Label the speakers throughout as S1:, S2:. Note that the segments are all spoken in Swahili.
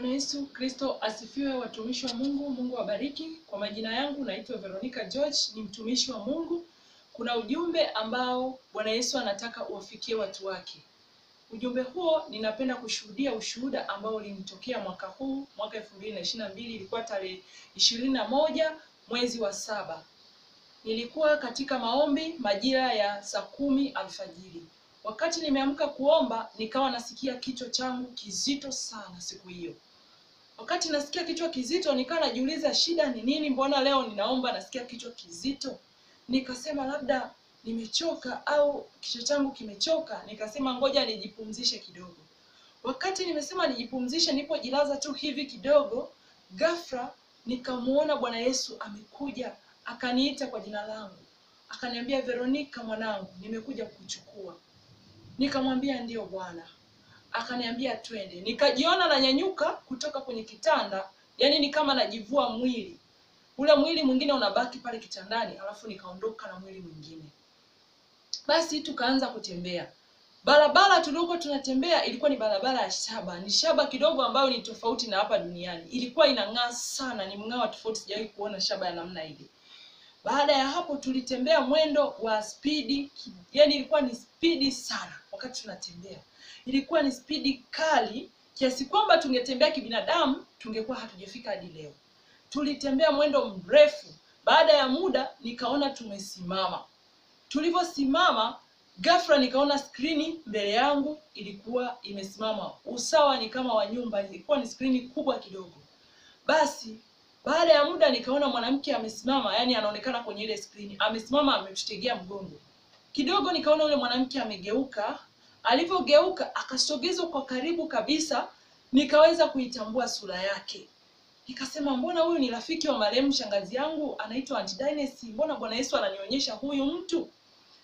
S1: Bwana Yesu Kristo asifiwe, watumishi wa Mungu. Mungu awabariki. Kwa majina yangu naitwa Veronica George, ni mtumishi wa Mungu. Kuna ujumbe ambao Bwana Yesu anataka uwafikie watu wake. Ujumbe huo ninapenda kushuhudia ushuhuda ambao ulinitokea mwaka huu, mwaka 2022, ilikuwa tarehe 21 mwezi wa 7. Nilikuwa katika maombi majira ya saa 10 alfajiri. Wakati nimeamka kuomba, nikawa nasikia kichwa changu kizito sana siku hiyo. Wakati nasikia kichwa kizito, nikawa najiuliza shida ni nini, mbona leo ninaomba nasikia kichwa kizito? Nikasema labda nimechoka au kichwa changu kimechoka, nikasema ngoja nijipumzishe kidogo. Wakati nimesema nijipumzishe, nilipojilaza tu hivi kidogo, ghafla nikamuona Bwana Yesu amekuja, akaniita kwa jina langu. Akaniambia, Veronica mwanangu, nimekuja kukuchukua. Nikamwambia ndio Bwana. Akaniambia twende. Nikajiona nanyanyuka kutoka kwenye kitanda, yani ni kama najivua mwili. Ule mwili mwingine unabaki pale kitandani, alafu nikaondoka na mwili mwingine. Basi tukaanza kutembea. Barabara tulikuwa tunatembea ilikuwa ni barabara ya shaba. Ni shaba kidogo ambayo ni tofauti na hapa duniani. Ilikuwa inang'aa sana, ni mng'ao tofauti, sijawahi kuona shaba ya namna ile. Baada ya hapo tulitembea mwendo wa spidi, yani ilikuwa ni spidi sana wakati tunatembea. Ilikuwa ni spidi kali kiasi kwamba tungetembea kibinadamu tungekuwa hatujafika hadi leo. Tulitembea mwendo mrefu. Baada ya muda nikaona tumesimama. Tulivyosimama ghafla nikaona skrini mbele yangu ilikuwa imesimama. Usawa ni kama wa nyumba, ilikuwa ni skrini kubwa kidogo. Basi baada ya muda nikaona mwanamke amesimama, yani anaonekana kwenye ile skrini, amesimama ametutegea mgongo. Kidogo nikaona yule mwanamke amegeuka. Alipogeuka akasogezwa kwa karibu kabisa, nikaweza kuitambua sura yake. Nikasema mbona huyu ni rafiki wa marehemu shangazi yangu, anaitwa Auntie Dynasty, mbona Bwana Yesu ananionyesha huyu mtu?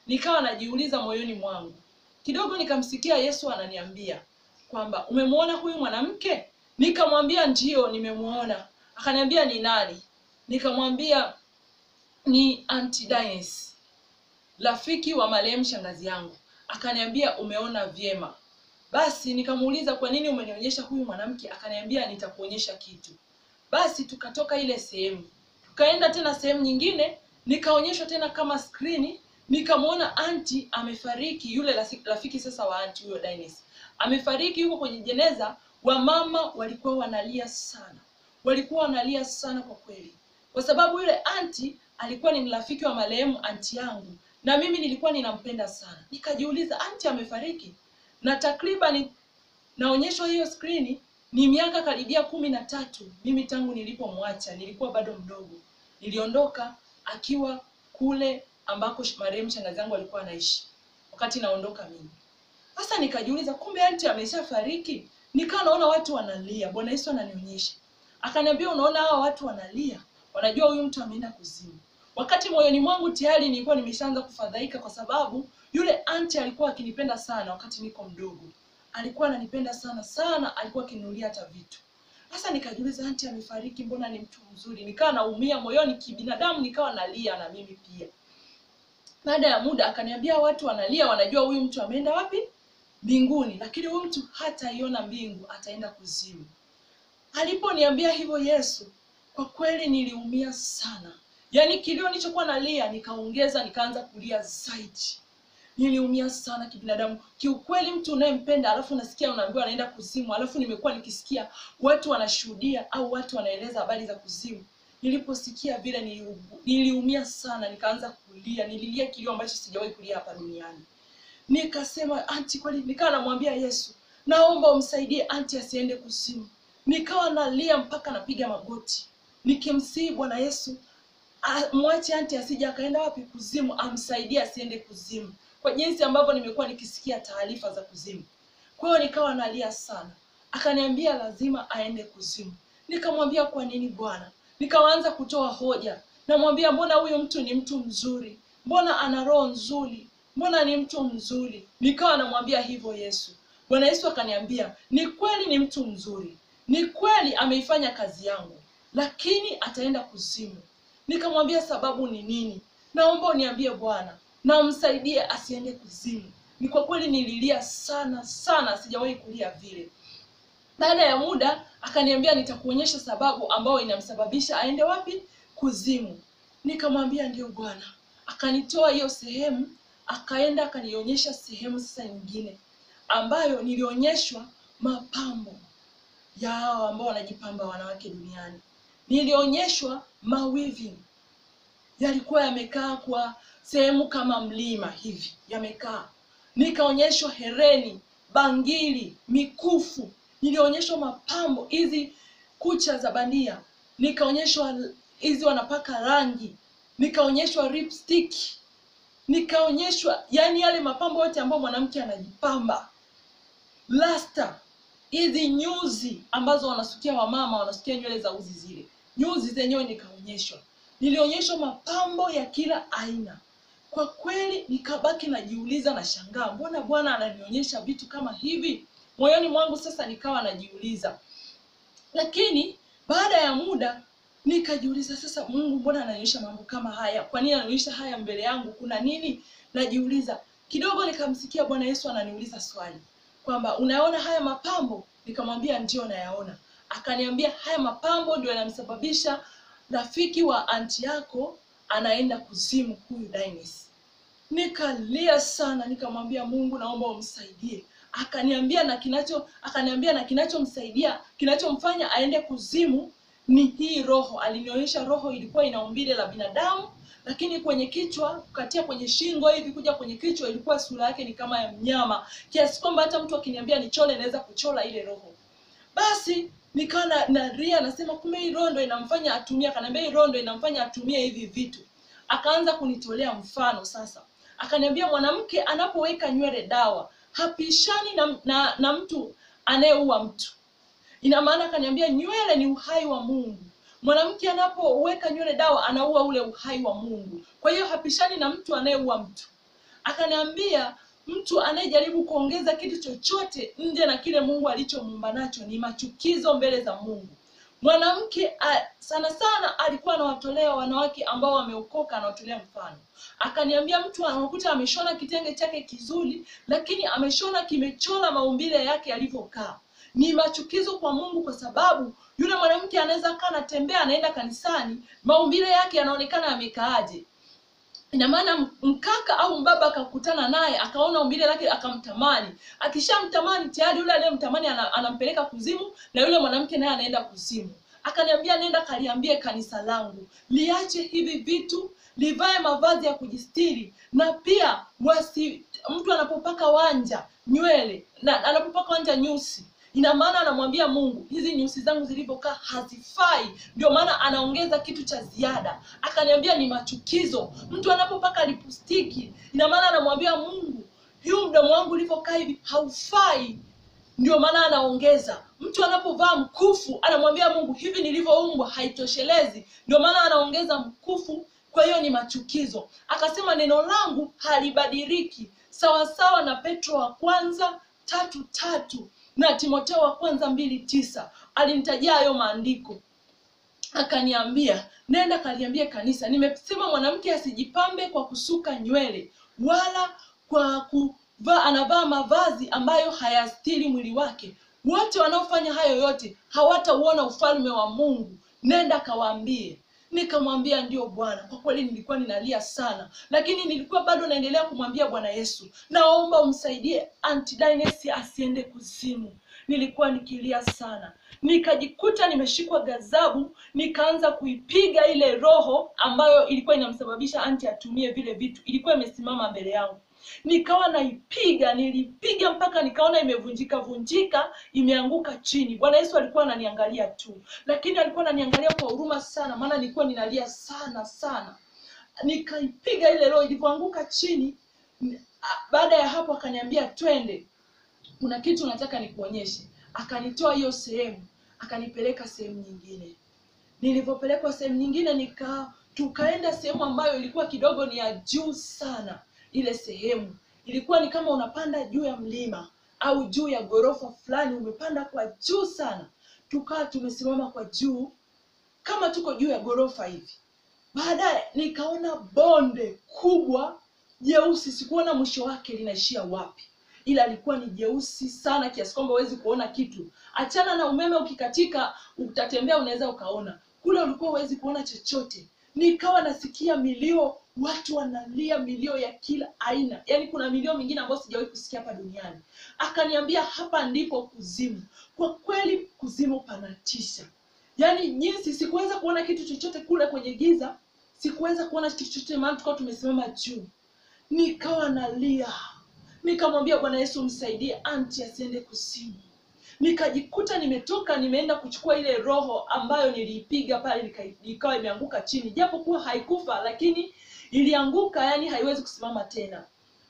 S1: Nikawa najiuliza moyoni mwangu. Kidogo nikamsikia Yesu ananiambia kwamba umemuona huyu mwanamke? Nikamwambia ndio, nimemuona. Akaniambia ni nani? Nikamwambia ni Auntie Dynasty, rafiki wa marehemu shangazi yangu. Akaniambia umeona vyema. Basi nikamuuliza kwa nini umenionyesha huyu mwanamke? Akaniambia nitakuonyesha kitu. Basi tukatoka ile sehemu, tukaenda tena sehemu nyingine, nikaonyeshwa tena kama skrini, nikamuona auntie amefariki, yule rafiki sasa wa auntie huyo Dynasty amefariki, yuko kwenye jeneza. Wamama walikuwa wanalia sana, walikuwa wanalia sana kwa kweli, kwa sababu yule auntie alikuwa ni rafiki wa marehemu auntie yangu na mimi nilikuwa ninampenda sana. Nikajiuliza auntie amefariki na takriban naonyeshwa hiyo skrini ni miaka karibia 13 mimi tangu nilipomwacha, nilikuwa bado mdogo. Niliondoka akiwa kule ambako marehemu shangazi yangu alikuwa anaishi wakati naondoka mimi. Sasa nikajiuliza kumbe auntie ameshafariki. Nikawa naona watu wanalia, Bwana Yesu ananionyesha. Akaniambia unaona hawa watu wanalia, wanajua huyu mtu ameenda kuzimu. Wakati moyoni mwangu tayari nilikuwa nimeshaanza kufadhaika kwa sababu yule auntie alikuwa akinipenda sana wakati niko mdogo. Alikuwa ananipenda sana sana, alikuwa akininunulia hata vitu. Sasa nikajiuliza auntie amefariki, mbona ni mtu mzuri? Nikawa naumia moyoni kibinadamu, nikawa nalia na mimi pia. Baada ya muda akaniambia watu wanalia, wanajua huyu mtu ameenda wapi? Mbinguni, lakini huyu mtu hataiona mbingu, ataenda kuzimu. Aliponiambia hivyo Yesu, kwa kweli niliumia sana. Yaani kilio nilichokuwa nalia nikaongeza, nikaanza kulia zaidi. Niliumia sana kibinadamu. Kiukweli mtu unayempenda alafu unasikia unaambiwa anaenda kuzimu, alafu nimekuwa nikisikia watu wanashuhudia au watu wanaeleza habari za kuzimu. Niliposikia vile niliumia sana, nikaanza kulia. Nililia kilio ambacho sijawahi kulia hapa duniani. Nikasema auntie kweli, nikawa namwambia Yesu, naomba umsaidie auntie asiende kuzimu. Nikawa nalia mpaka napiga magoti, nikimsihi Bwana Yesu mwache auntie asije akaenda wapi kuzimu, amsaidie asiende kuzimu, kwa jinsi ambavyo nimekuwa nikisikia taarifa za kuzimu. Kwa hiyo nikawa nalia sana. Akaniambia lazima aende kuzimu. Nikamwambia kwa nini Bwana? Nikaanza kutoa hoja. Namwambia mbona huyu mtu ni mtu mzuri? Mbona ana roho nzuri? Mbona ni mtu mzuri? Nikawa namwambia hivyo Yesu. Bwana Yesu akaniambia ni kweli ni mtu mzuri. Ni kweli ameifanya kazi yangu, lakini ataenda kuzimu. Nikamwambia sababu ni nini? Naomba uniambie Bwana, na umsaidie asiende kuzimu. Ni kwa kweli nililia sana sana, sijawahi kulia vile. Baada ya muda akaniambia nitakuonyesha sababu ambayo inamsababisha aende wapi? Kuzimu. Nikamwambia ndio Bwana. Akanitoa hiyo sehemu, akaenda akanionyesha sehemu sasa nyingine ambayo nilionyeshwa mapambo ya hao ambao wanajipamba wanawake duniani. Nilionyeshwa maweaving yalikuwa yamekaa kwa sehemu kama mlima hivi, yamekaa. Nikaonyeshwa hereni, bangili, mikufu, nilionyeshwa mapambo, hizi kucha za bandia, nikaonyeshwa hizi wanapaka rangi, nikaonyeshwa lipstick, nikaonyeshwa yani yale mapambo yote ambayo mwanamke anajipamba, lasta, hizi nyuzi ambazo wanasukia wamama, wanasukia nywele za uzi, zile nyuzi zenyewe nikaonyeshwa. Nilionyeshwa mapambo ya kila aina. Kwa kweli nikabaki najiuliza na shangaa, mbona Bwana ananionyesha vitu kama hivi? Moyoni mwangu sasa nikawa najiuliza. Lakini baada ya muda nikajiuliza, sasa Mungu mbona ananionyesha mambo kama haya? Kwa nini ananionyesha haya mbele yangu? Kuna nini? Najiuliza. Kidogo nikamsikia Bwana Yesu ananiuliza swali kwamba unaona haya mapambo? Nikamwambia ndio nayaona. Akaniambia haya mapambo ndio yanamsababisha rafiki wa anti yako anaenda kuzimu, huyu Dainis. Nikalia sana, nikamwambia Mungu naomba umsaidie. Akaniambia na kinachomsaidia, kinachomfanya aende kuzimu ni hii roho. Alinionyesha roho ilikuwa ina umbile la binadamu, lakini kwenye kichwa, kukatia kwenye shingo hivi kuja kwenye kichwa, ilikuwa sura yake ni kama ya mnyama, kiasi kwamba hata mtu akiniambia nichole naweza kuchola ile roho. Basi nikawa nalia, nasema kumbe hii roho ndio inamfanya atumie. Akaniambia hii roho ndio inamfanya atumie hivi vitu. Akaanza kunitolea mfano sasa. Akaniambia mwanamke anapoweka nywele dawa hapishani na mtu anayeua mtu. Ina maana akaniambia nywele ni uhai wa Mungu. Mwanamke anapoweka nywele dawa anaua ule uhai wa Mungu. Kwa hiyo hapishani na mtu anayeua mtu. Akaniambia mtu anayejaribu kuongeza kitu chochote nje na kile Mungu alichomuumba nacho ni machukizo mbele za Mungu. Mwanamke sana sana alikuwa anawatolea wanawake ambao wameokoka, anawatolea mfano. Akaniambia mtu anakuta ameshona kitenge chake kizuri, lakini ameshona kimechora maumbile yake yalivyokaa. Ni machukizo kwa Mungu, kwa sababu yule mwanamke anaweza kaa anatembea anaenda kanisani, maumbile yake yanaonekana amekaaje. Ina maana mkaka au mbaba akakutana naye akaona umbile lake akamtamani. Akishamtamani tayari yule aliyemtamani anampeleka kuzimu, na yule mwanamke naye anaenda kuzimu. Akaniambia nenda kaliambie kanisa langu liache hivi vitu, livae mavazi ya kujistiri, na pia mtu anapopaka wanja nywele na anapopaka wanja nyusi, ina maana anamwambia Mungu hizi nyusi zangu zilivyokaa hazifai, ndio maana anaongeza kitu cha ziada. Akaniambia ni machukizo. Mtu anapopaka lipstiki, ina maana anamwambia Mungu huu mdomo wangu ulivyokaa hivi haufai, ndio maana anaongeza. Mtu anapovaa mkufu anamwambia Mungu hivi nilivyoumbwa haitoshelezi, ndio maana anaongeza mkufu. Kwa hiyo ni machukizo. Akasema neno langu halibadiliki, sawa sawa na Petro wa kwanza 3:3 na Timotheo wa kwanza 2:9. Alinitajia hayo maandiko. Akaniambia nenda kaliambie kanisa, nimesema mwanamke asijipambe kwa kusuka nywele wala kwa kuvaa, anavaa mavazi ambayo hayastiri mwili wake. Wote wanaofanya hayo yote hawatauona ufalme wa Mungu. Nenda kawaambie. Nikamwambia ndio Bwana. Kwa kweli nilikuwa ninalia sana, lakini nilikuwa bado naendelea kumwambia Bwana Yesu, naomba umsaidie Auntie Dynasty asiende kuzimu. Nilikuwa nikilia sana. Nikajikuta nimeshikwa ghadhabu, nikaanza kuipiga ile roho ambayo ilikuwa inamsababisha auntie atumie vile vitu. Ilikuwa imesimama mbele yangu. Nikawa naipiga, nilipiga mpaka nikaona imevunjika vunjika, imeanguka chini. Bwana Yesu alikuwa ananiangalia tu, lakini alikuwa ananiangalia kwa huruma sana, maana nilikuwa ninalia sana sana. Nikaipiga ile roho, ilipoanguka chini. Baada ya hapo akaniambia twende, kuna kitu nataka nikuonyeshe. Akanitoa hiyo sehemu, akanipeleka sehemu nyingine. Nilipopelekwa sehemu nyingine tukaenda sehemu ambayo ilikuwa kidogo ni ya juu sana. Ile sehemu ilikuwa ni kama unapanda juu ya mlima au juu ya gorofa fulani, umepanda kwa juu sana. Tukawa tumesimama kwa juu kama tuko juu ya gorofa hivi. Baadaye nikaona bonde kubwa jeusi, sikuona mwisho wake linaishia wapi. ila lilikuwa ni jeusi sana kiasi kwamba huwezi kuona kitu. Achana na umeme ukikatika, utatembea unaweza ukaona. Kule ulikuwa huwezi kuona chochote. Nikawa nasikia milio, watu wanalia milio ya kila aina. Yaani kuna milio mingine ambayo sijawahi kusikia hapa duniani. Akaniambia hapa ndipo kuzimu. Kwa kweli kuzimu panatisha. Yaani jinsi sikuweza kuona kitu chochote kule kwenye giza, sikuweza kuona kitu chochote maana tulikuwa tumesimama juu. Nikawa nalia. Nikamwambia Bwana Yesu msaidie anti asiende kuzimu. Nikajikuta nimetoka nimeenda kuchukua ile roho ambayo niliipiga pale, ikawa imeanguka chini. Japokuwa haikufa lakini ilianguka, yani haiwezi kusimama tena.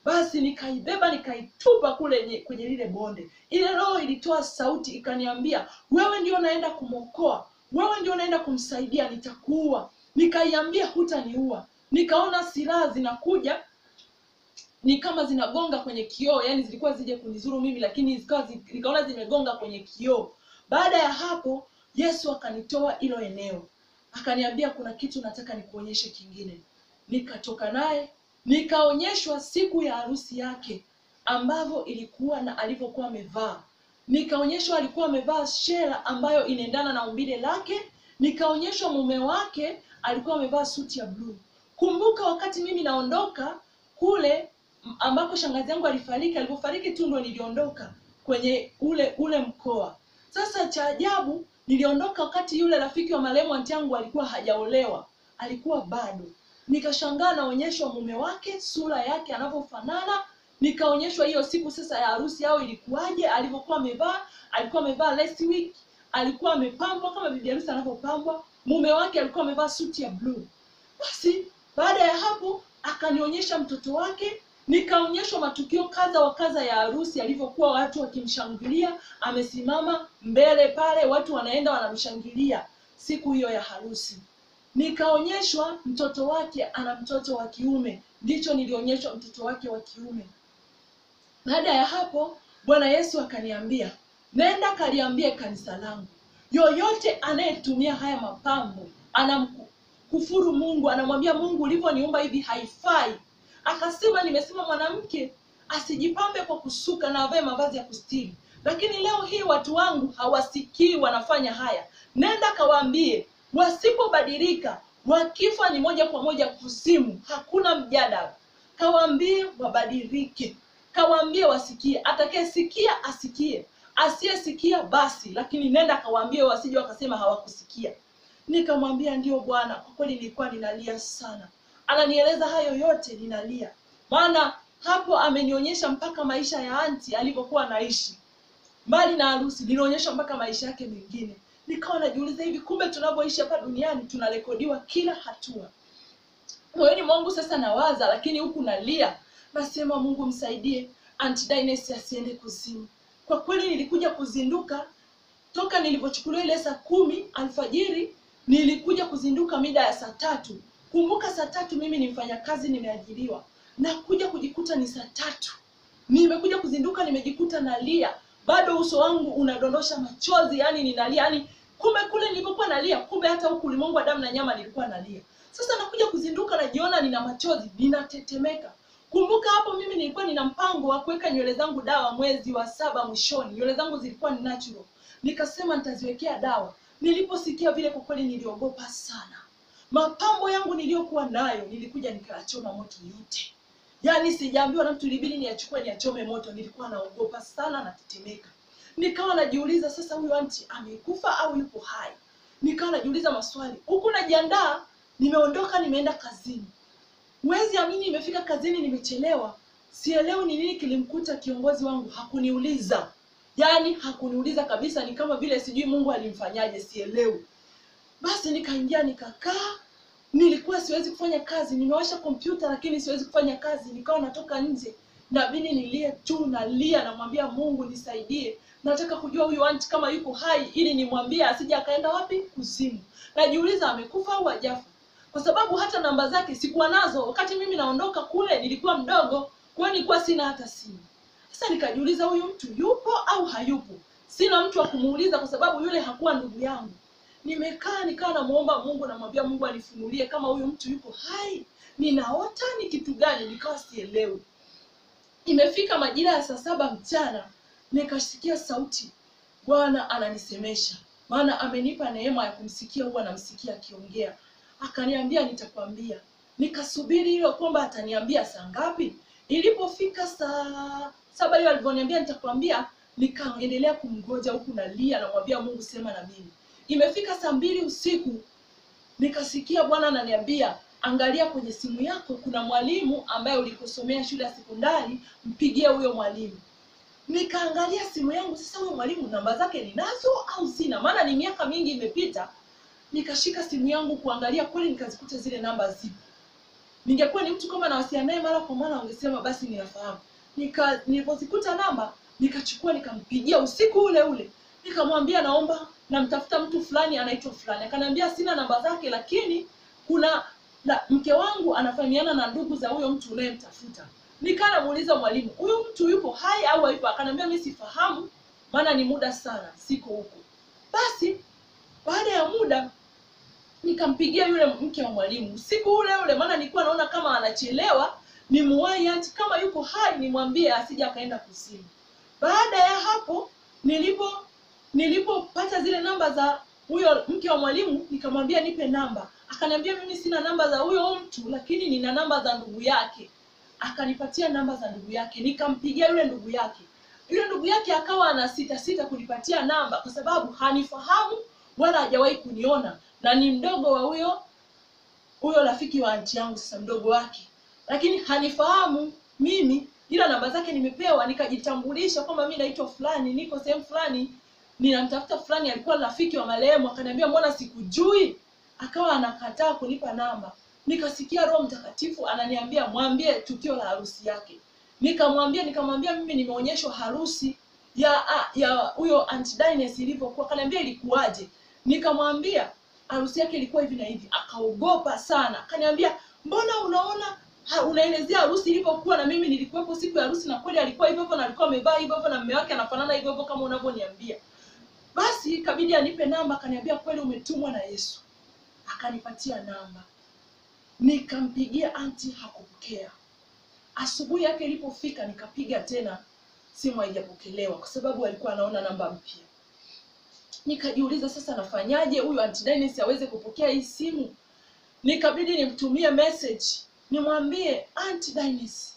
S1: Basi nikaibeba nikaitupa kule kwenye lile bonde. Ile roho ilitoa sauti ikaniambia, wewe ndio naenda kumwokoa, wewe ndio naenda kumsaidia, nitakuua. Nikaiambia hutaniua. Nikaona silaha zinakuja ni kama zinagonga kwenye kioo, yani zilikuwa zije kunizuru mimi, lakini nikaona zimegonga kwenye kioo. Baada ya hapo Yesu akanitoa ilo eneo. Akaniambia kuna kitu nataka nikuonyeshe kingine. Nikatoka naye, nikaonyeshwa siku ya harusi yake ambavyo ilikuwa na alivyokuwa amevaa. Nikaonyeshwa alikuwa amevaa shela ambayo inaendana na umbile lake. Nikaonyeshwa mume wake alikuwa amevaa suti ya blue. Kumbuka wakati mimi naondoka kule ambako shangazi yangu alifariki, alipofariki tu ndo niliondoka kwenye ule mkoa. Sasa cha ajabu, niliondoka wakati yule rafiki wa marehemu anti yangu alikuwa hajaolewa, alikuwa bado. Nikashangaa naonyeshwa mume wake, sura yake anavyofanana. Nikaonyeshwa hiyo siku sasa ya harusi yao ilikuwaje, alivyokuwa amevaa, alikuwa amevaa lace wig, alikuwa amepambwa kama bibi harusi anavyopambwa. Mume wake alikuwa amevaa suti ya blue. Basi baada ya hapo akanionyesha mtoto wake. Nikaonyeshwa matukio kadha wa kadha ya harusi alivyokuwa watu wakimshangilia, amesimama mbele pale watu wanaenda wanamshangilia siku hiyo ya harusi. Nikaonyeshwa mtoto wake ana mtoto wa kiume, ndicho nilionyeshwa mtoto wake wa kiume. Baada ya hapo Bwana Yesu akaniambia, nenda kaliambie kanisa langu, yoyote anayetumia haya mapambo anamkufuru Mungu, anamwambia Mungu ulivyoniumba hivi haifai. Akasema nimesema mwanamke asijipambe kwa kusuka na avae mavazi ya kustiri, lakini leo hii watu wangu hawasikii, wanafanya haya. Nenda kawaambie wasipobadilika wakifa ni moja kwa moja kuzimu, hakuna mjadala. Kawaambie wabadilike, kawaambie wasikie, atakayesikia asikie, asiyesikia basi, lakini nenda kawaambie wasije wakasema hawakusikia. Nikamwambia ndio Bwana. Kwa kweli nilikuwa ninalia sana. Ananieleza hayo yote ninalia. Maana hapo amenionyesha mpaka maisha ya anti alivyokuwa anaishi. Mbali na harusi, nilionyesha mpaka maisha yake mengine. Nikawa najiuliza hivi, kumbe tunapoishi hapa duniani tunarekodiwa kila hatua. Moyoni mwangu sasa nawaza, lakini huku nalia. Nasema Mungu msaidie Auntie Dynasty asiende kuzimu. Kwa kweli nilikuja kuzinduka toka nilipochukuliwa ile saa 10 alfajiri, nilikuja kuzinduka mida ya saa 3. Kumbuka saa 3 mimi ni mfanyakazi nimeajiriwa. Na kuja kujikuta ni saa 3. Nimekuja kuzinduka nimejikuta nalia. Bado uso wangu unadondosha machozi, yani ninalia, yani kumbe kule nilipokuwa nalia, kumbe hata huku ulimwengu wa damu na nyama nilikuwa nalia. Sasa nakuja kuzinduka najiona nina machozi, ninatetemeka. Kumbuka hapo mimi nilikuwa nina mpango wa kuweka nywele zangu dawa mwezi wa 7 mwishoni. Nywele zangu zilikuwa ni natural. Nikasema nitaziwekea dawa. Niliposikia vile kwa kweli niliogopa sana. Mapambo yangu niliyokuwa nayo nilikuja nikayachoma moto yote. Yaani sijaambiwa na mtu, ilibidi niachukue niachome moto. Nilikuwa naogopa sana na tetemeka. Nikawa najiuliza sasa huyu anti amekufa au yupo hai? Nikawa najiuliza maswali. Huku najiandaa, nimeondoka nimeenda kazini. Huwezi amini nimefika kazini nimechelewa. Sielewi ni nini kilimkuta kiongozi wangu, hakuniuliza. Yaani hakuniuliza kabisa, ni kama vile sijui Mungu alimfanyaje, sielewi. Basi nikaingia nikakaa. Nilikuwa siwezi kufanya kazi, nimewasha kompyuta lakini siwezi kufanya kazi. Nikawa natoka nje, nabidi nilie tu, nalia, namwambia Mungu nisaidie. Nataka kujua huyu anti kama yuko hai ili nimwambie asije akaenda wapi kuzimu. Najiuliza amekufa au hajafa. Kwa sababu hata namba zake sikuwa nazo. Wakati mimi naondoka kule nilikuwa mdogo, kwa hiyo nilikuwa sina hata simu. Sasa nikajiuliza huyu mtu yupo au hayupo? Sina mtu wa kumuuliza kwa sababu yule hakuwa ndugu yangu. Nimekaa nikawa namuomba Mungu, namwambia Mungu anifunulie kama huyu mtu yuko hai. Ninaota ni kitu gani? Nikawa sielewi. Imefika majira ya 7:00 mchana, nikasikia sauti, Bwana ananisemesha, maana amenipa neema ya kumsikia, huwa namsikia akiongea. Akaniambia nitakwambia. Nikasubiri hilo kwamba ataniambia saa ngapi. Ilipofika 7:00 hiyo alivyoniambia nitakwambia, nikaendelea kumgoja huku nalia, namwambia Mungu sema na mimi. Imefika 2:00 usiku, nikasikia Bwana ananiambia angalia kwenye simu yako kuna mwalimu ambaye ulikosomea shule ya sekondari, mpigie huyo mwalimu. Nikaangalia simu yangu, sasa huyo mwalimu namba zake ninazo au sina? Maana ni miaka mingi imepita. Nikashika simu yangu kuangalia, kweli nikazikuta zile namba zipo. Ningekuwa ni mtu kama nawasiliana naye mara kwa mara ungesema basi ninafahamu. Nilipozikuta namba nikachukua nikampigia usiku ule ule. Nikamwambia naomba namtafuta mtu fulani anaitwa fulani. Akaniambia sina namba zake, lakini kuna mke wangu anafahamiana na ndugu za huyo mtu unayemtafuta. Nikamuuliza mwalimu, huyu mtu yupo hai au hayupo? Akaniambia mimi sifahamu, maana ni muda sana siko huko. Basi baada ya muda nikampigia yule mke wa mwalimu usiku ule ule, maana nilikuwa naona kama anachelewa, nimuwahi ati kama yuko hai nimwambie asije akaenda kuzimu. Baada ya hapo nilipopata zile namba za huyo mke wa mwalimu, nikamwambia nipe namba. Akaniambia mimi sina namba za huyo mtu, lakini nina namba za ndugu yake. Akanipatia namba za ndugu yake, nikampigia yule ndugu yake. Yule ndugu yake akawa ana sita kunipatia namba kwa sababu hanifahamu wala hajawahi kuniona, na ni mdogo wa huyo rafiki wa anti yangu, sasa mdogo wake. Lakini hanifahamu mimi, ila namba zake nimepewa. Nikajitambulisha kwamba mimi naitwa fulani, niko sehemu fulani, ninamtafuta fulani, alikuwa rafiki wa marehemu. Akaniambia mbona sikujui? Akawa anakataa kunipa namba. Nikasikia Roho Mtakatifu ananiambia mwambie tukio la harusi yake. Nikamwambia mimi nimeonyeshwa harusi ya huyo Aunt Dines ilivyokuwa. Akaniambia ilikuwaje? Nikamwambia harusi yake ilikuwa hivi na hivi. Akaogopa sana. Akaniambia mbona unaona unaelezea harusi ilivyokuwa na mimi nilikuwepo siku ya harusi na kweli alikuwa hivyo hivyo na alikuwa amevaa hivyo hivyo na mume wake anafanana hivyo hivyo kama unavyoniambia. Basi ikabidi anipe namba. Akaniambia kweli umetumwa na Yesu. Akanipatia namba. Nikampigia anti, hakupokea. Asubuhi yake ilipofika nikapiga tena, simu haijapokelewa kwa sababu alikuwa anaona namba mpya. Nikajiuliza sasa nafanyaje huyu Aunt Dennis aweze kupokea hii simu? Nikabidi nimtumie message, nimwambie Aunt Dennis,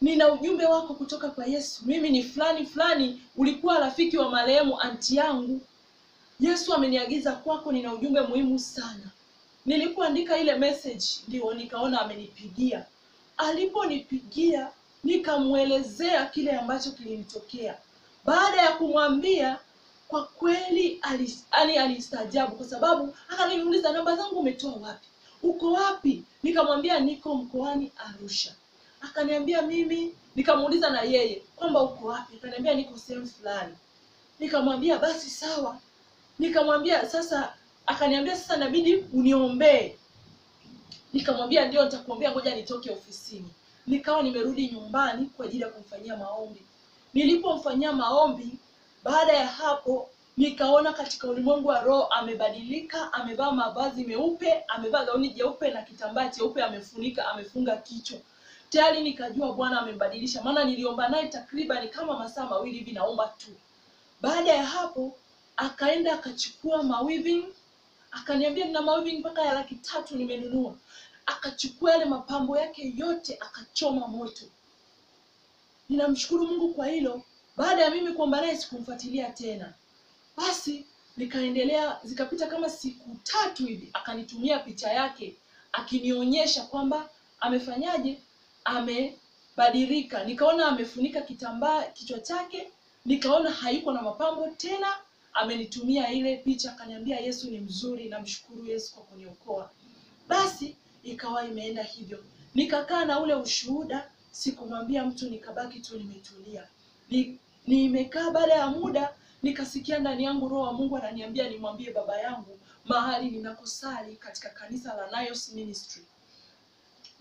S1: nina ujumbe wako kutoka kwa Yesu. Mimi ni fulani fulani, ulikuwa rafiki wa marehemu anti yangu. Yesu ameniagiza kwako, nina ujumbe muhimu sana. Nilipoandika ile message ndio nikaona amenipigia. Aliponipigia nikamuelezea kile ambacho kilimtokea. Baada ya kumwambia, kwa kweli alistaajabu kwa sababu akaniuliza namba zangu umetoa wapi? Uko wapi? Nikamwambia niko mkoani Arusha. Akaniambia mimi, nikamuuliza na yeye kwamba uko wapi? Akaniambia niko sehemu fulani. Nikamwambia basi sawa. Nikamwambia sasa, akaniambia sasa inabidi uniombee. Nikamwambia ndio nitakuombea, ngoja nitoke ofisini. Nikawa nimerudi nyumbani kwa ajili ya kumfanyia maombi. Nilipomfanyia maombi, baada ya hapo nikaona katika ulimwengu wa roho amebadilika, amevaa mavazi meupe, amevaa gauni jeupe na kitambaa cheupe amefunika, amefunga kichwa. Tayari nikajua Bwana amembadilisha, maana niliomba naye takriban kama masaa 2 hivi naomba tu. Baada ya hapo akaenda akachukua mawiving, akaniambia nina mawiving mpaka ya 300,000 nimenunua. Akachukua yale mapambo yake yote akachoma moto. Ninamshukuru Mungu kwa hilo. Baada ya mimi kuomba naye sikumfuatilia tena. Basi nikaendelea, zikapita kama siku 3 hivi, akanitumia picha yake akinionyesha kwamba amefanyaje, amebadilika. Nikaona amefunika kitambaa kichwa chake, nikaona hayuko na mapambo tena. Amenitumia ile picha akaniambia Yesu ni mzuri, namshukuru Yesu kwa kuniokoa. Basi ikawa imeenda hivyo. Nikakaa na ule ushuhuda, sikumwambia mtu, nikabaki tu nimetulia. Nimekaa baada ya muda nikasikia ndani yangu Roho wa Mungu ananiambia nimwambie baba yangu mahali ninakosali katika kanisa la Nayos Ministry.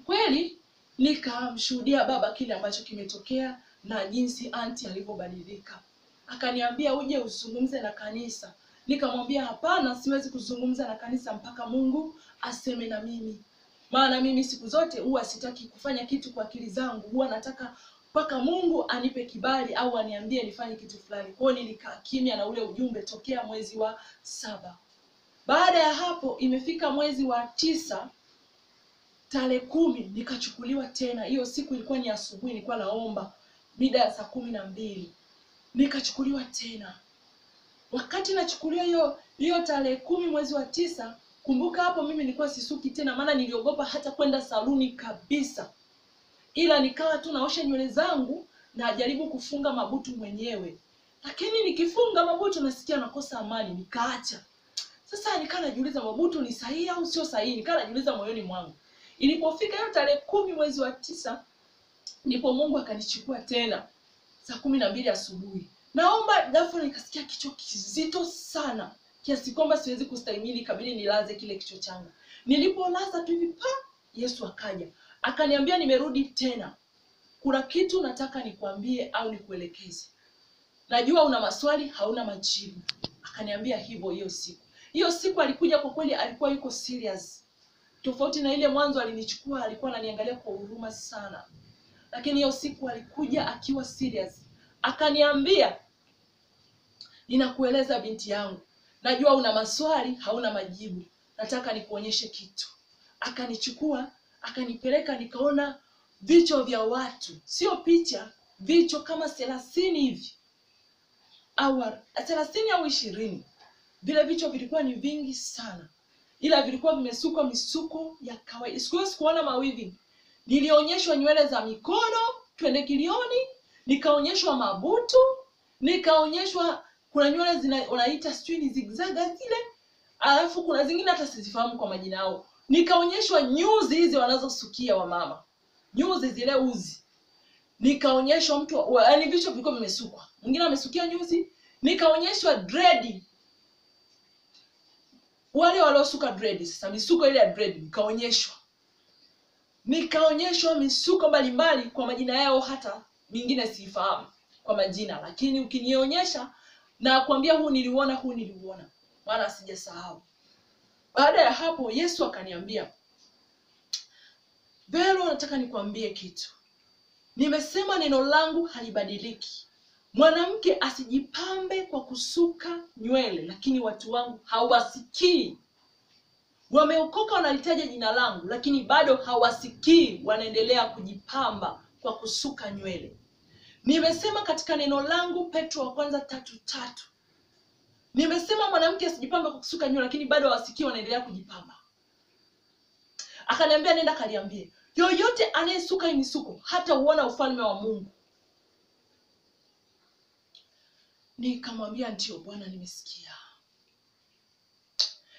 S1: Kweli nikamshuhudia baba kile ambacho kimetokea na jinsi anti alivyobadilika. Akaniambia uje uzungumze na kanisa. Nikamwambia hapana, siwezi kuzungumza na kanisa mpaka Mungu aseme na mimi. Maana mimi siku zote huwa sitaki kufanya kitu kwa akili zangu, huwa nataka mpaka Mungu anipe kibali au aniambie nifanye kitu fulani. Kwa hiyo nilikaa kimya na ule ujumbe tokea mwezi wa 7. Baada ya hapo imefika mwezi wa 9 tarehe 10 nikachukuliwa tena. Hiyo siku ilikuwa ni asubuhi, nilikuwa naomba mida ya saa 12. Nikachukuliwa tena. Wakati nachukuliwa hiyo tarehe 10 mwezi wa 9, kumbuka hapo mimi nilikuwa sisuki tena, maana niliogopa hata kwenda saluni kabisa. Ila nikawa tu naosha nywele zangu na jaribu kufunga mabutu mwenyewe. Lakini nikifunga mabutu nasikia nakosa amani, nikaacha. Sasa nikawa najiuliza mabutu ni sahihi au sio sahihi, nikawa najiuliza moyoni mwangu. Ilipofika hiyo tarehe 10 mwezi wa 9 ndipo Mungu akanichukua tena saa 12 asubuhi. Naomba, ghafla nikasikia kichwa kizito sana kiasi kwamba siwezi kustahimili, ikabidi nilaze kile kichwa changu. Nilipolaza tu hivi pa, Yesu akaja akaniambia nimerudi tena. Kuna kitu nataka nikwambie au nikuelekeze. Najua una maswali hauna majibu. Akaniambia hivyo hiyo siku. Hiyo siku alikuja kwa kweli alikuwa yuko serious. Tofauti na ile mwanzo alinichukua alikuwa ananiangalia kwa huruma sana. Lakini hiyo siku alikuja akiwa serious. Akaniambia ninakueleza binti yangu, najua una maswali hauna majibu, nataka nikuonyeshe kitu. Akanichukua akanipeleka, nikaona vichwa vya watu, sio picha, vichwa kama 30 hivi au 30 au 20. Vile vichwa vilikuwa ni vingi sana, ila vilikuwa vimesukwa misuko ya kawaida. Sikuona mawivi. Nilionyeshwa nywele za mikono, twende kilioni, nikaonyeshwa mabutu, nikaonyeshwa kuna nywele zina unaita sijui ni zigzag zile, alafu kuna zingine hata sizifahamu kwa majina yao. Nikaonyeshwa nyuzi hizi wanazosukia wamama, nyuzi zile uzi. Nikaonyeshwa mtu, yaani vichwa vilikuwa vimesukwa, mwingine amesukia nyuzi. Nikaonyeshwa dread, wale waliosuka dread, sasa misuko ile ya dread nikaonyeshwa. Nikaonyeshwa misuko mbalimbali kwa majina yao, hata mingine sifahamu kwa majina, lakini ukinionyesha na kuambia huu niliuona, huu niliuona, maana sijasahau. Baada ya hapo Yesu akaniambia, Vero, nataka nikwambie kitu. Nimesema neno langu halibadiliki. Mwanamke asijipambe kwa kusuka nywele, lakini watu wangu hawasikii. Wameokoka wanalitaja jina langu, lakini bado hawasikii, wanaendelea kujipamba kwa kusuka nywele. Nimesema katika neno langu Petro wa kwanza 3:3. Nimesema mwanamke asijipambe kwa kusuka nywele, lakini bado hawasikii, wanaendelea kujipamba. Akaniambia nenda kaliambie, yoyote anayesuka hii misuko hata uona ufalme wa Mungu. Nikamwambia ndio Bwana, nimesikia.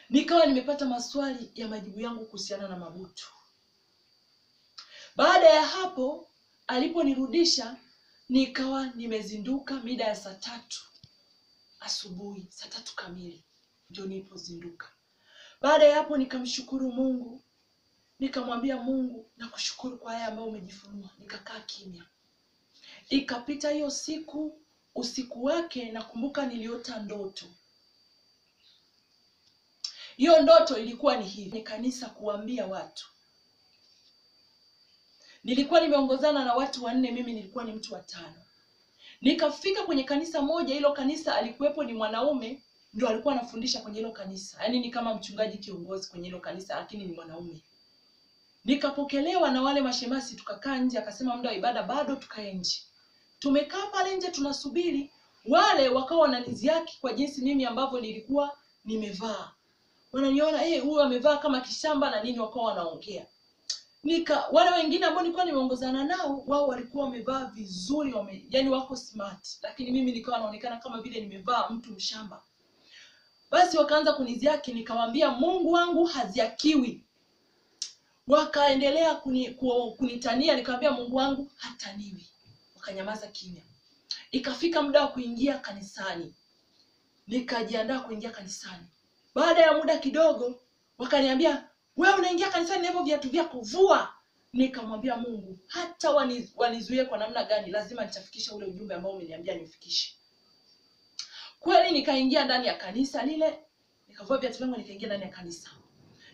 S1: Nikawa nimepata maswali ya majibu yangu kuhusiana na mabutu. Baada ya hapo aliponirudisha nikawa nimezinduka mida ya saa 3 asubuhi, saa 3 kamili ndio nilipozinduka. Baada ya hapo nikamshukuru Mungu, nikamwambia Mungu nakushukuru kwa haya ambayo umejifunua. Nikakaa kimya. Ikapita hiyo siku, usiku wake nakumbuka niliota ndoto. Hiyo ndoto ilikuwa ni hivi: ni kanisa kuambia watu. Nilikuwa nimeongozana na watu 4, mimi nilikuwa ni mtu wa 5. Nikafika kwenye kanisa moja, hilo kanisa alikuwepo ni mwanaume ndio alikuwa anafundisha kwenye hilo kanisa. Yaani ni kama mchungaji kiongozi kwenye hilo kanisa, lakini ni mwanaume. Nikapokelewa na wale mashemasi, tukakaa nje, akasema muda wa ibada bado, tukae nje. Tumekaa pale nje tunasubiri, wale wakawa wananiziaki kwa jinsi mimi ambavyo nilikuwa nimevaa. Wananiona huyu amevaa kama kishamba na nini, wakawa wanaongea. Wale wengine ambao nilikuwa nimeongozana nao, wao walikuwa wamevaa vizuri, yani wako smart, lakini mimi nikawa naonekana kama vile nimevaa mtu mshamba. Basi wakaanza kuniziaki, nikamwambia Mungu wangu haziakiwi. Wakaendelea kunitania, nikamwambia Mungu wangu hataniwi. Wakanyamaza kimya. Ikafika muda wa kuingia kanisani. Nikajiandaa kuingia kanisani. Baada ya muda kidogo wakaniambia, wewe unaingia kanisani na hivyo viatu vyako, vua. Nikamwambia Mungu, hata wanizuie kwa namna gani, lazima nitafikisha ule ujumbe ambao umeniambia niufikishe. Kweli nikaingia ndani ya kanisa lile, nikavua viatu vyangu nikaingia ndani ya kanisa.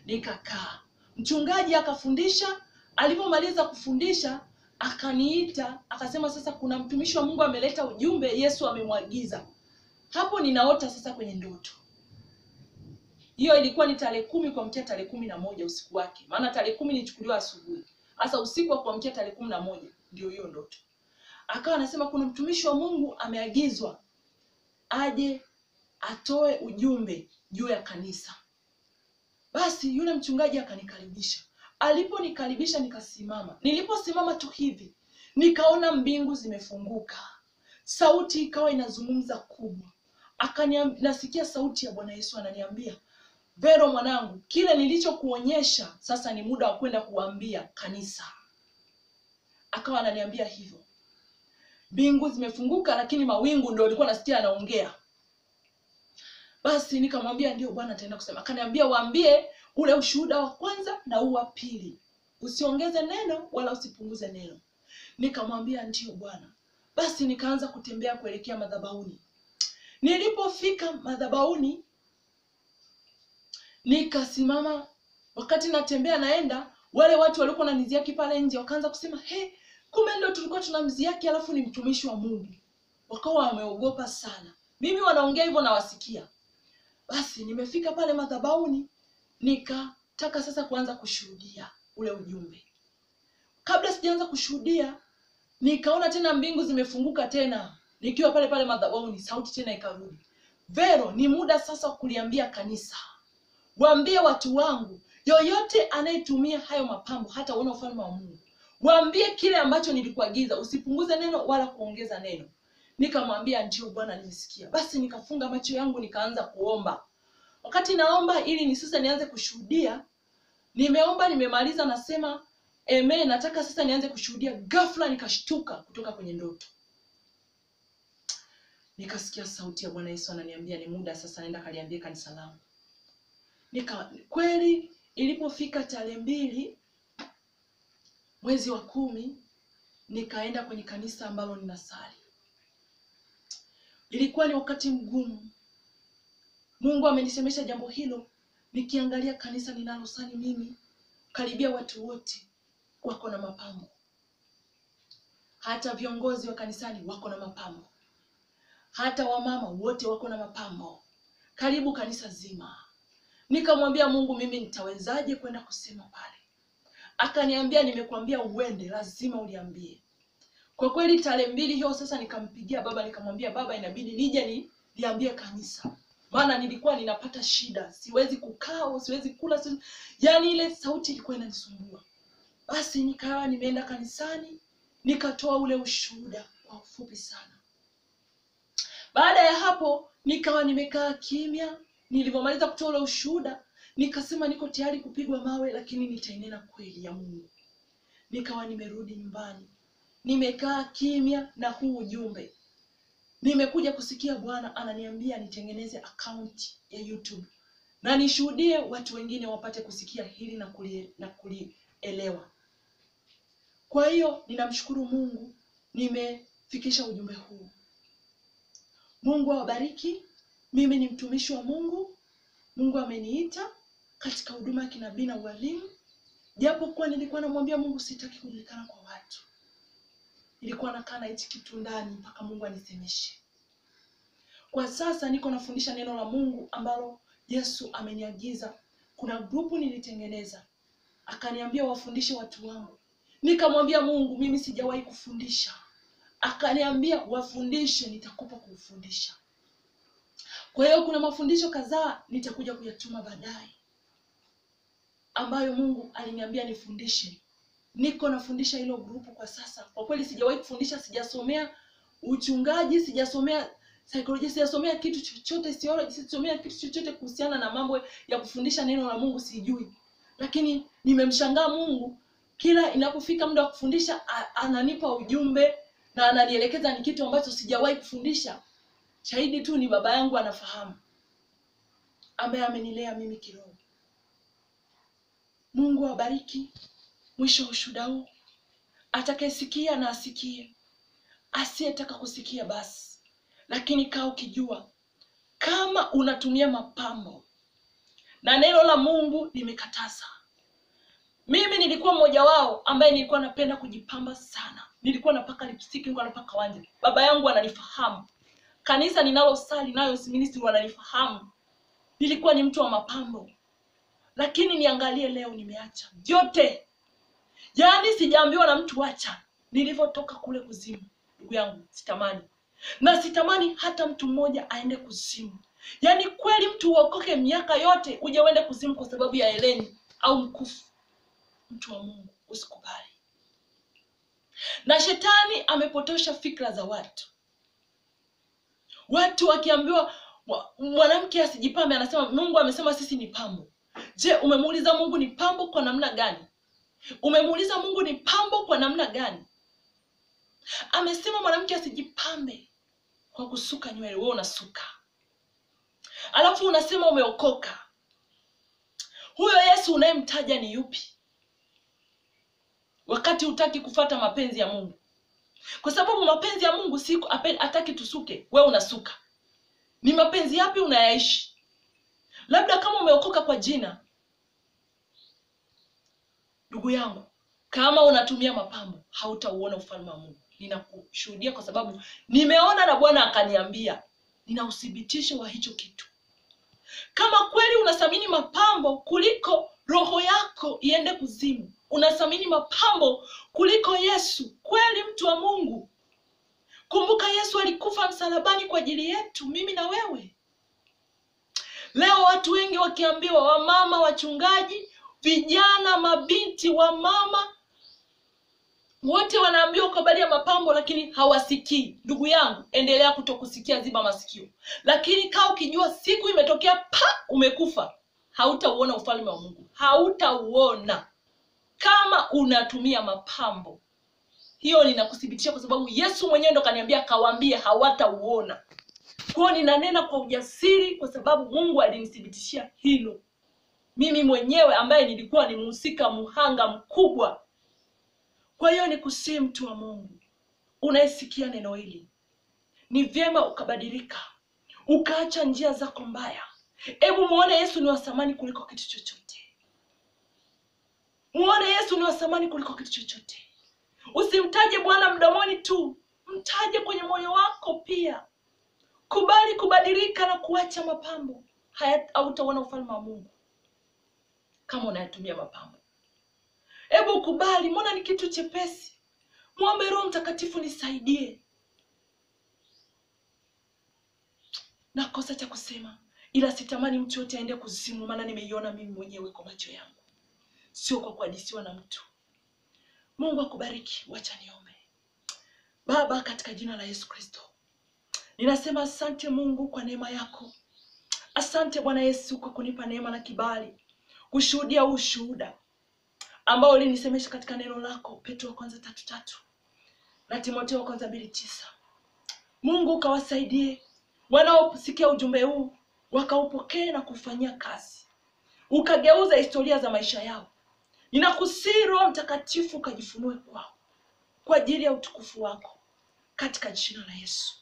S1: Nikakaa. Mchungaji akafundisha, alipomaliza kufundisha akaniita, akasema sasa kuna mtumishi wa Mungu ameleta ujumbe, Yesu amemwagiza. Hapo ninaota sasa kwenye ndoto. Hiyo ilikuwa ni tarehe 10 kuamkia tarehe 11 usiku wake. Maana tarehe 10 nilichukuliwa asubuhi. Sasa usiku wa kuamkia tarehe 11 ndio hiyo ndoto. Akawa anasema kuna mtumishi wa Mungu ameagizwa aje atoe ujumbe juu ya kanisa. Basi yule mchungaji akanikaribisha. Aliponikaribisha nikasimama. Niliposimama tu hivi, nikaona mbingu zimefunguka. Sauti ikawa inazungumza kubwa. Nasikia sauti ya Bwana Yesu ananiambia, Vero mwanangu, kile nilichokuonyesha sasa ni muda wa kwenda kuambia kanisa. Akawa ananiambia hivyo. Mbingu zimefunguka, lakini mawingu ndio alikuwa nasikia anaongea. Basi nikamwambia ndio Bwana ataenda kusema. Akaniambia waambie ule ushuhuda wa kwanza na huu wa pili. Usiongeze neno wala usipunguze neno. Nikamwambia ndio Bwana. Basi nikaanza kutembea kuelekea madhabahuni. Nilipofika madhabahuni nikasimama. Wakati natembea naenda, wale watu walikuwa wananiziaki pale nje wakaanza kusema, "He, kumbe ndio tulikuwa tunamziaki alafu ni mtumishi wa Mungu." Wakawa wameogopa sana. Mimi wanaongea hivyo na wasikia. Basi nimefika pale madhabahuni nikataka sasa kuanza kushuhudia ule ujumbe. Kabla sijaanza kushuhudia, nikaona tena mbingu zimefunguka tena. Nikiwa pale pale madhabahuni, sauti tena ikarudi. Vero, ni muda sasa kuliambia kanisa. Waambie watu wangu, yoyote anayetumia hayo mapambo hata uone ufalme wa Mungu. Waambie kile ambacho nilikuagiza, usipunguze neno wala kuongeza neno. Nikamwambia ndio Bwana, nimesikia. Basi nikafunga macho yangu nikaanza kuomba. Wakati naomba ili ni sasa nianze kushuhudia, nimeomba nimemaliza, nasema amen, nataka sasa nianze kushuhudia. Ghafla nikashtuka kutoka kwenye ndoto. Nikasikia sauti ya Bwana Yesu ananiambia ni muda sasa nenda kaliambie kanisa langu. Kweli ilipofika tarehe 2 mwezi wa 10 nikaenda kwenye kanisa ambalo ninasali. Ilikuwa ni wakati mgumu. Mungu amenisemesha jambo hilo. Nikiangalia kanisa ninalosali mimi, karibia watu wote wako na mapambo. Hata viongozi wa kanisani wako na mapambo. Hata wamama wote wako na mapambo. Karibu kanisa zima. Nikamwambia Mungu, mimi nitawezaje kwenda kusema pale? Akaniambia nimekuambia uende, lazima uliambie. Kwa kweli tarehe 2 hiyo sasa nikampigia baba, nikamwambia baba, inabidi nije niambie kanisa. Maana nilikuwa ninapata shida, siwezi kukaa, siwezi kula, siwezi... Yaani ile sauti ilikuwa inanisumbua. Basi nikawa nimeenda kanisani, nikatoa ule ushuhuda kwa ufupi sana. Baada ya hapo nikawa nimekaa kimya. Nilipomaliza kutoa ule ushuhuda, nikasema niko tayari kupigwa mawe, lakini nitainena kweli ya Mungu. Nikawa nimerudi nyumbani. Nimekaa kimya na huu ujumbe. Nimekuja kusikia Bwana ananiambia nitengeneze account ya YouTube na nishuhudie watu wengine wapate kusikia hili na kulielewa. Kwa hiyo ninamshukuru Mungu nimefikisha ujumbe huu. Mungu awabariki. Mimi ni mtumishi wa Mungu. Mungu ameniita katika huduma ya kinabii na ualimu. Japokuwa nilikuwa namwambia Mungu sitaki kujulikana kwa watu. Nilikuwa nakaa na hichi kitu ndani mpaka Mungu anisemeshe. Kwa sasa niko nafundisha neno la Mungu ambalo Yesu ameniagiza. Kuna grupu nilitengeneza. Akaniambia wafundishe watu wangu. Nikamwambia Mungu mimi sijawahi kufundisha. Akaniambia wafundishe, nitakupa kufundisha. Kwa hiyo kuna mafundisho kadhaa nitakuja kuyatuma baadaye ambayo Mungu aliniambia nifundishe. Niko nafundisha hilo grupu kwa sasa. Kwa kweli sijawahi kufundisha, sijasomea uchungaji, sijasomea saikolojia, sijasomea kitu chochote, theology, sijasomea kitu chochote kuhusiana na mambo ya kufundisha neno la Mungu, sijui. Lakini nimemshangaa Mungu, kila inapofika muda wa kufundisha ananipa ujumbe na ananielekeza ni kitu ambacho sijawahi kufundisha. Shahidi tu ni baba yangu anafahamu, ambaye amenilea mimi kiroho. Mungu awabariki. Mwisho wa ushuhuda huu, atakayesikia na asikie, asiyetaka kusikia basi. Lakini kaa ukijua kama unatumia mapambo na neno la Mungu limekataza, Mimi nilikuwa mmoja wao ambaye nilikuwa napenda kujipamba sana. Nilikuwa napaka lipstick, nilikuwa napaka wanja. Baba yangu ananifahamu. Kanisa ninalosali nayo ministry wananifahamu. Nilikuwa ni mtu wa mapambo. Lakini niangalie leo, nimeacha vyote. Yaani sijaambiwa na mtu acha. Nilivyotoka kule kuzimu, ndugu yangu, sitamani. Na sitamani hata mtu mmoja aende kuzimu. Yaani kweli mtu uokoke miaka yote uje uende kuzimu kwa sababu ya eleni au mkufu. Mtu wa Mungu, usikubali. Na shetani amepotosha fikra za watu. Watu wakiambiwa mwanamke asijipambe, anasema Mungu amesema sisi ni pambo. Je, umemuuliza Mungu ni pambo kwa namna gani? Umemuuliza Mungu ni pambo kwa namna gani? Amesema mwanamke asijipambe kwa kusuka nywele, wewe unasuka. Alafu unasema umeokoka. Huyo Yesu unayemtaja ni yupi? Wakati hutaki kufata mapenzi ya Mungu. Kwa sababu mapenzi ya Mungu si hataki tusuke, wewe unasuka. Ni mapenzi yapi unayaishi? Labda kama umeokoka kwa jina. Ndugu yangu, kama unatumia mapambo, hautauona ufalme wa Mungu. Ninakushuhudia kwa sababu nimeona na Bwana akaniambia. Nina uthibitisho wa hicho kitu. Kama kweli unathamini mapambo kuliko roho yako iende kuzimu, unathamini mapambo kuliko Yesu, kweli mtu wa Mungu. Kumbuka Yesu alikufa msalabani kwa ajili yetu, mimi na wewe. Leo watu wengi wakiambiwa, wamama, wachungaji, vijana, mabinti, wamama, wote wanaambiwa kwa habari ya mapambo, lakini hawasikii. Ndugu yangu, endelea kutokusikia, ziba masikio. Lakini kaa ukijua siku imetokea pa umekufa, hautauona ufalme wa Mungu. Hautauona kama unatumia mapambo. Hiyo ninakuthibitisha kwa sababu Yesu mwenyewe ndo kaniambia kawaambie hawatauona. Kwa hiyo ninanena kwa ujasiri kwa sababu Mungu alinithibitishia hilo. Mimi mwenyewe ambaye nilikuwa ni mhusika muhanga mkubwa. Kwa hiyo nikusihi mtu wa Mungu, unayesikia neno hili, ni vyema ukabadilika, ukaacha njia zako mbaya. Hebu muone Yesu ni wa thamani kuliko kitu chochote. Muone Yesu ni wa thamani kuliko kitu chochote. Usimtaje Bwana mdomoni tu, mtaje kwenye moyo wako pia. Kubali kubadilika na kuacha mapambo. Hautaona ufalme wa Mungu kama unayatumia mapambo. Hebu kubali, mbona ni kitu chepesi. Muombe Roho Mtakatifu, nisaidie. Nakosa cha kusema, ila sitamani mtu yote aende kuzimu, maana nimeiona mimi mwenyewe kwa macho yangu, sio kwa kuhadisiwa na mtu. Mungu akubariki. Wacha niombe. Baba, katika jina la Yesu Kristo, ninasema asante Mungu kwa neema yako. Asante Bwana Yesu kwa kunipa neema na kibali kushuhudia ushuhuda ambao ulinisemesha katika neno lako, Petro wa kwanza 3:3 na Timotheo wa kwanza 2:9. Mungu ukawasaidie wanaosikia ujumbe huu, wakaupokee na kufanyia kazi, ukageuza historia za maisha yao. Ninakusihi Roho Mtakatifu ukajifunue kwao kwa ajili ya utukufu wako, katika jina la Yesu.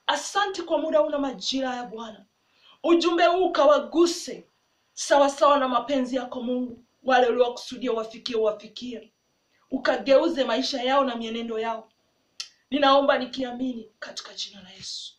S1: Asante kwa muda una majira ya Bwana. Ujumbe huu ukawaguse sawa sawa na mapenzi yako Mungu. Wale uliokusudia wafikie, wafikie. Ukageuze maisha yao na mienendo yao. Ninaomba nikiamini katika jina la Yesu.